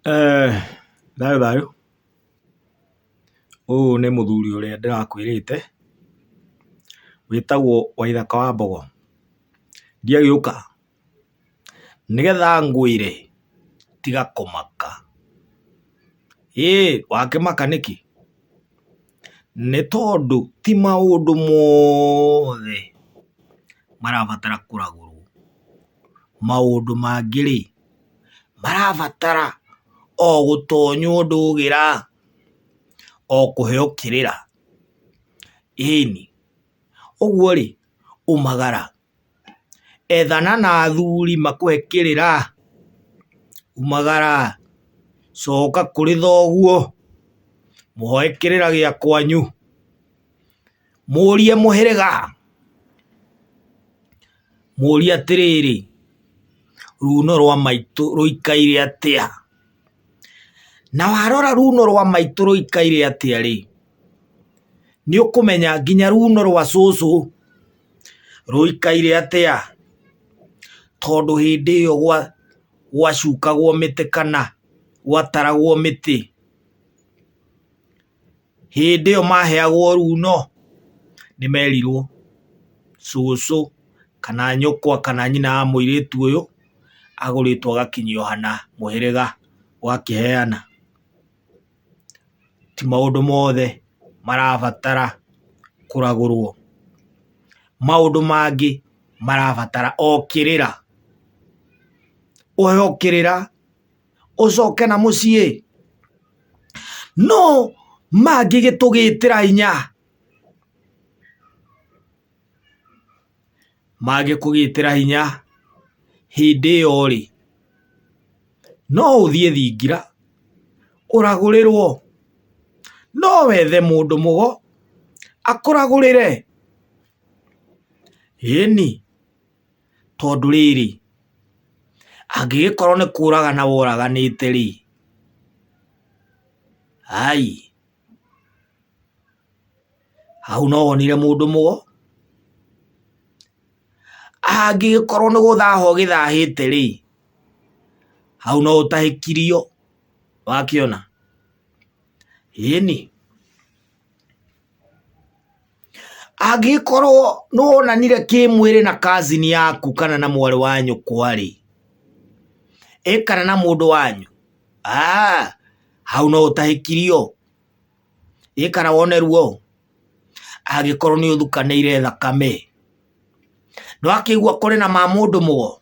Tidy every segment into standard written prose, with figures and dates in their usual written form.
Thayũ thayũ, ũyũ nĩ mũthuri ũrĩa ndĩrakwĩrĩte, wĩtagwo Waithaka wa Mbogo, ndiagĩũka nĩgetha ngwĩre tiga kũmaka, ĩĩ wakĩmaka nĩkĩ? Nĩ tondũ ti maũndũ mothe marabatara kũragũrwo, maũndũ mangĩ rĩ, marabatara o gũtonywo ndũgĩra, o kũheo kĩrĩra, ĩni. Ũguo rĩ, umagara, ethana na athuri makũhe kĩrĩra, umagara, coka kũrĩ thoguo, mũhoe kĩrĩra gĩa kwanyu, mũrie mũhĩrĩga, mũrie atĩrĩrĩ, runo rwa maitũ rũikaire atĩa? Na warora runo rwa maitũ rũikaire atĩa rĩ, nĩ ũkũmenya nginya runo rwa cũcũ rũikaire atĩa, tondũ hĩndĩ ĩyo gwacukagwo mĩtĩ kana gwataragwo mĩtĩ, hĩndĩ ĩyo maheagwo runo nĩ merirwo cũcũ kana nyũkwa kana nyina wa mũirĩtu ũyũ agũrĩtwo agakinyio hana mũhĩrĩga ũgakĩheana. Ti maũndũ mothe marabatara kũragũrwo, maũndũ mangĩ marabatara o kĩrĩra, ũheo kĩrĩra ũcoke na mũciĩ. No mangĩgĩtũgĩtĩra hinya, mangĩkũgĩtĩra hinya hĩndĩ ĩyo rĩ, no ũthiĩ thingira ũragũrĩrwo, no wethe mũndũ mũgo akũragũrĩre, ĩni. Tondũ rĩrĩ, angĩgĩkorwo nĩ kũragana woraganĩte rĩ, ai, hau no wonire mũndũ mũgo. Angĩgĩkorwo nĩ gũthaha ũgĩthahĩte rĩ, hau no ũtahĩkirio, wakĩona? Ĩni. Angĩgĩkorwo nĩ wonanire kĩmwĩrĩ na cousin yaku kana na mwarĩ wa nyũkwa rĩ, ĩ kana na mũndũ wanyu, ah, hau no ũtahĩkirio, ĩ kana wone ruo, angĩkorwo nĩ ũthukanĩire thakame. Nĩ wakĩigua kũrĩ na ma mũndũ mũgo?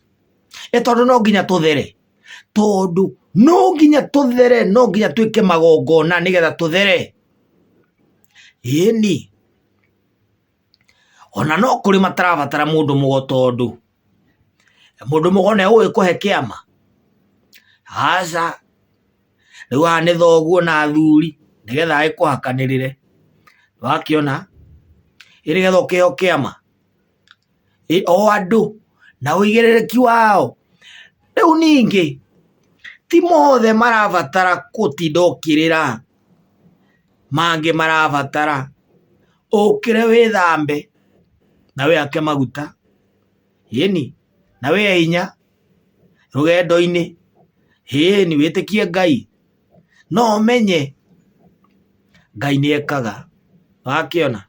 Ĩ tondũ no nginya tũthere, tondũ no nginya tũthere, no nginya twĩke magongona nĩgetha tũthere. Ĩni, ona no kũrĩ matarabatara mũndũ mũgo tondũ, mũndũ mũgo nĩ egũgĩkũhe kĩama? Aca, rĩu haha nĩ thoguo na athuri nĩgetha agĩkũhakanĩrĩre, nĩwakĩona, ĩ nĩgetha ũkĩheo kĩama. O andũ na ũigĩrĩrĩki wao. Rĩu ningĩ ti mothe marabatara gũtinda ũkĩrĩra, mangĩ marabatara ũkĩre wĩthambe na wĩhake maguta, ĩni, na wĩhe hinya rũgendo-inĩ, ĩni, wĩtĩkie Ngai, no ũmenye Ngai nĩ ekaga, nĩwakĩona?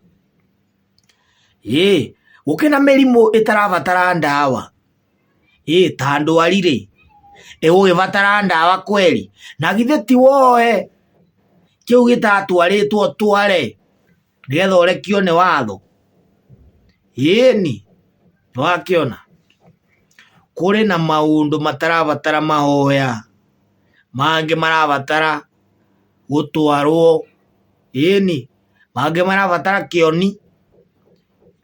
Ĩĩ, gũkĩrĩ na mĩrimũ ĩtarabatara ndawa, ĩĩ ta ndwari rĩ, ĩgũgĩbatara ndawa kweri? Na githĩ ti woe kĩu gĩtatwarĩtwo ũtware nĩgetha ũrekio nĩ watho? Ĩni, nĩwakĩona? Kũrĩ na maũndũ matarabatara mahoya, mangĩ marabatara gũtwarwo, ĩni. Mangĩ marabatara kĩoni,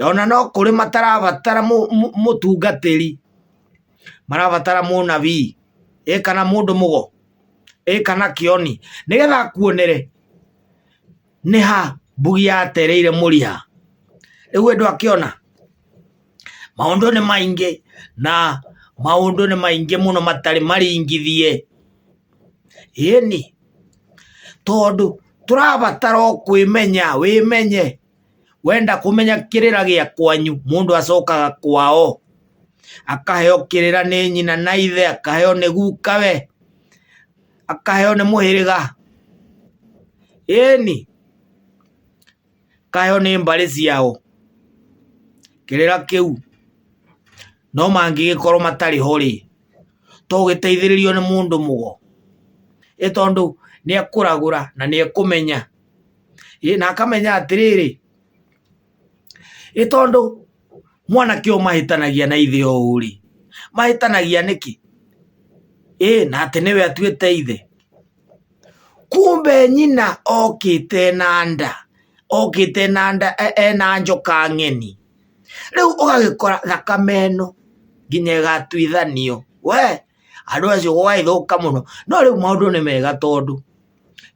ona no kũrĩ matarabatara mũtungatĩri, marabatara mũnabii, ĩ kana mũndũ mũgo, ĩ kana kĩoni, nĩgetha akuonere nĩ ha mbugi yatereire mũriha. Rĩu we ndwakĩona? Maũndũ nĩ maingĩ na maũndũ nĩ maingĩ mũno matarĩ maringithie. Ĩni, tondũ tũrabatara o kwĩmenya, wĩmenye. Wenda kũmenya kĩrĩra gĩa kwanyu, mũndũ acokaga kwao, akaheo kĩrĩra nĩ nyina na ithe, akaheo nĩ gukawe, Akaheo nĩ mũhĩrĩga. Ĩni, akaheo nĩ mbarĩ ciao kĩrĩra kĩu. No mangĩgĩkorwo matarĩ ho rĩ, to ũgĩteithĩrĩrio nĩ mũndũ mũgo? Ĩ tondũ nĩ ekũragũra na nĩ ekũmenya. Ĩ na akamenya atĩrĩrĩ, ĩ tondũ mwanake ũyũ mahĩtanagia na ithe ũũ rĩ, mahĩtanagia nĩkĩ? Ĩ na atĩ nĩwe atuĩte ithe. Kumbe nyina okĩte na nda, okĩte na nda ena njoka ng'eni. Rĩu ũgagĩkora thakame ĩno nginya ĩgatuithanio, we andũ acio gũgagĩthũka mũno. No rĩu maũndũ nĩ mega tondũ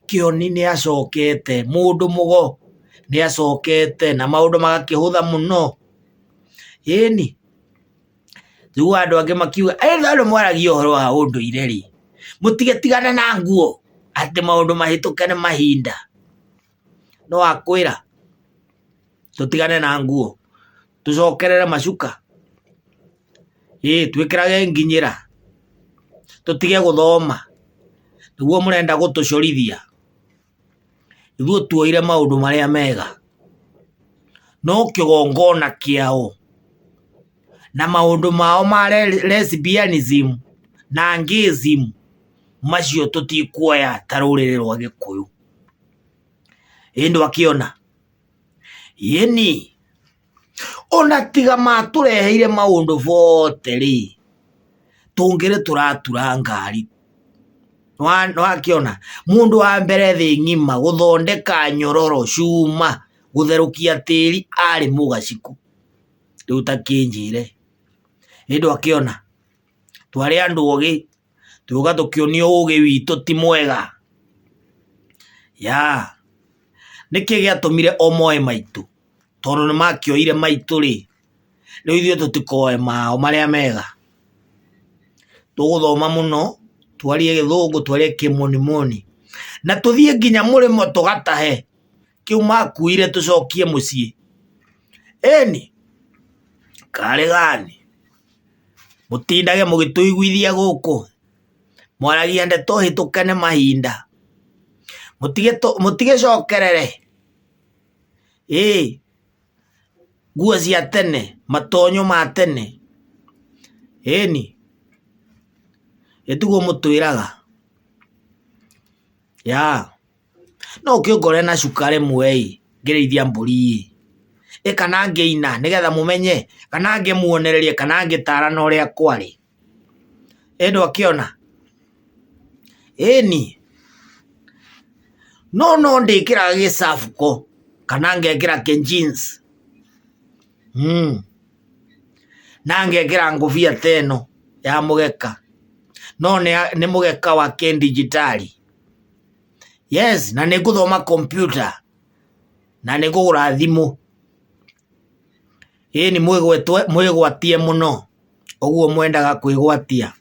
Kĩoni nĩ acokete, mũndũ mũgo nĩ acokete na maũndũ magakĩhũtha mũno. Ĩni, njiguaga andũ angĩ makiuga ĩ andũ mwaragia ũhoro wa ũndũire rĩ, mũtigĩtigane na nguo atĩ maũndũ mahĩtũke nĩ mahinda. No akwĩra tũtigane na nguo, tũcokerere macuka, ĩ twĩkĩrage nginyĩra, tũtige gũthoma, nĩguo mũrenda gũtũcorithia. Ithuĩ tuoire maũndũ marĩa mega, no kĩgongona kĩao na maũndũ mao ma lesbianism na gayism macio tũtikuoya ta rũrĩrĩ rwa Gĩkũyũ. Ĩ ndwakĩona? Ĩni, ona tiga matũreheire maũndũ bote rĩ, tũngĩrĩ tũratura ngari. Nĩwakĩona? Mũndũ wa mbere thĩ ng'ima gũthondeka nyororo, cuma, gũtherũkia tĩri arĩ Mũgacikũ. Rĩu ta kĩnjĩre, ĩ ndwakĩona? Twarĩ andũ ogĩ, tũgĩũka tũkĩonio ũgĩ witũ ti mwega. Yaa, nĩkĩ gĩatũmire o moe maitũ? Tondũ nĩ makĩoire maitũ rĩ, rĩu ithuĩ tũtikoe mao marĩa mega. Tũgũthoma mũno, twarie gĩthũngũ, twarie kĩmonimoni, na tũthiĩ nginya mũrĩmo tũgatahe kĩu makuire tũcokie mũciĩ. Ĩni, karĩ gani? Mũtindage mũgĩtũiguithia gũkũ, mwaragia ndeto hĩtũke nĩ mahinda, mũtigĩcokerere, ĩĩ, nguo cia tene, matonyo ma tene, ĩni, ĩ tiguo mũtwĩraga, yaa. No ũkĩngore na cuka rĩmwe ĩ, ngĩrĩithia mbũri ĩ, ĩ kana ngĩina nĩgetha mũmenye, kana ngĩmuonereria kana ngĩtarana ũrĩa kwarĩ. Ĩ ndwakĩona? Ĩni, no no ndĩkĩraga gĩcabuko kana ngekĩra kĩ jeans na ngekĩra ngũbia ta ĩno ya mũgeka, no nĩ mũgeka wa kĩndijitali. Yes, na nĩ ngũthoma computer na nĩ ngũgũra thimũ. Ĩni mwĩgwatie mũno ũguo mwendaga kwĩgwatia.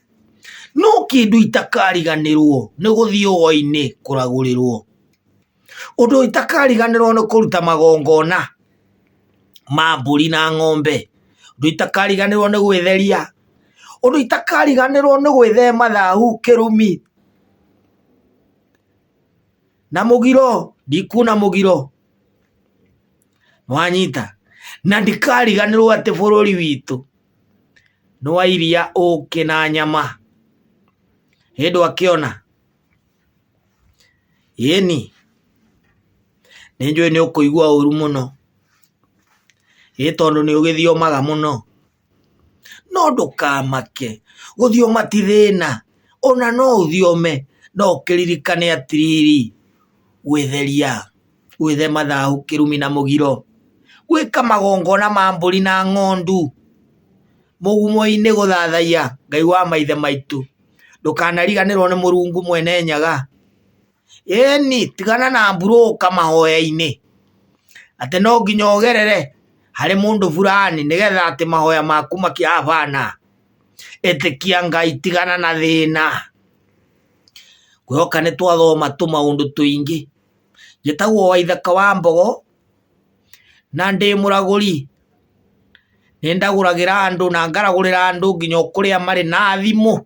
No kĩndũ itakariganĩrwo nĩ gũthiĩ ũgo-inĩ kũragũrĩrwo. Ũndũ itakariganĩrwo nĩ kũruta magongona ma mbũri na ng'ombe. Ũndũ itakariganĩrwo nĩ gwĩtheria. Ũndũ itakariganĩrwo nĩ gwĩthema thahu, kĩrumi na mũgiro, ndikuna mũgiro. Nĩwanyita? Na ndikariganĩrwo atĩ bũrũri witũ nĩ wa iria, ũkĩ na nyama. Ĩ ndwakĩona? Ĩni, nĩ njũĩ nĩ ũkũigua ũru mũno, ĩ tondũ nĩ ũgĩthiomaga mũno. No ndũkamake, gũthioma ti thĩna, ona no ũthiome no ũkĩririkane atĩrĩrĩ, gwĩtheria, gwĩthema thahu, kĩrumi na mũgiro, gwĩka magongona ma mbũri na ng'ondu, mũgumo-inĩ gũthathaiya Ngai wa maithe maitũ, ndũkanariganĩrwo nĩ Mũrungu mwene Nyaga. Ĩni, tigana na mburũka mahoya-inĩ, atĩ no nginya ũgerere harĩ mũndũ fulani nĩgetha atĩ mahoya maku makinye, hapana. Ĩtĩkia Ngai, tigana na thĩna. Ngwĩhoka nĩ twathoma tũmaũndũ tũingĩ. Njĩtagwo Waithaka wa Mbogo na ndĩ mũragũri. Nĩ ndagũragĩra andũ na ngaragũrĩra andũ nginya o kũrĩa marĩ na thimũ.